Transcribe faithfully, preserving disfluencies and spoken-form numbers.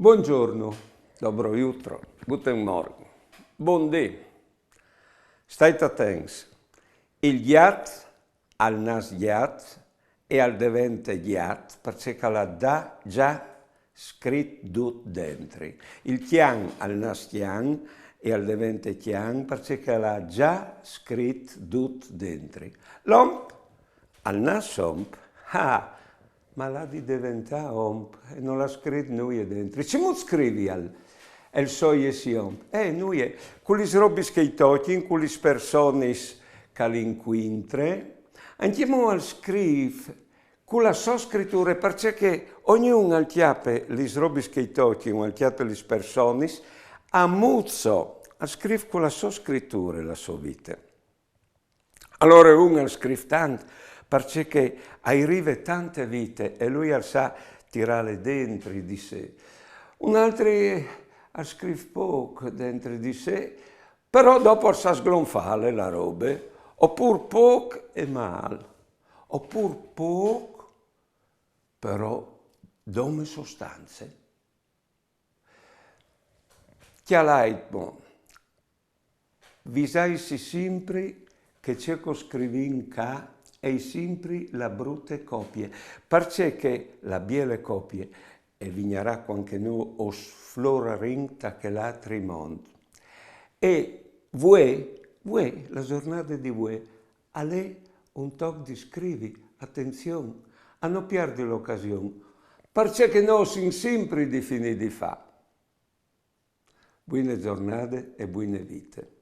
Buongiorno, dobro jutro, guten Morgen, bundì. Stait atents. Il gjat al nas gjat e al devente gjat parcè che al à dà già scrit dut dentri. Il cjan al nas cjan e al devente cjan parcè che al à già scrit dut dentri. L'omp al nas omp, ah, ma al à di deventà omp e nol à scrit nuie dentri. Cemût scrivial el soi jessi omp? Eh, nuie, cu lis robis che i tocjin, cu lis personis che al incuintre, ancjemò al scrîf cu la sô scriture, parcè che ognun al cjape lis robis che i tocjin, al cjape lis personis, a mût so, al scrîf cu la sô scriture la sô vite. Alore un al scrîf tant, parcè che i rive tante vite e lui al sa tirâle dentri di se. Un altri al scrîf pôc dentri di se, però dopo al sa sglonfâle la robe, o pûr pôc e mâl, o pûr pôc, però dome sostance. Cjalait mo, visaitsi simpri che ce che o scrivìn ca e je simpri la brute copie, parcè che la biele copie e vignarà cuant che nô o sflorarìn ta chel altri mont. E vuê, vuê, la zornade di vuê, al è un toc di scrivi, atenzion, a no pierdi la ocasion, parcè che nô o sin simpri di finî di fâ. Buine zornade e buine vite.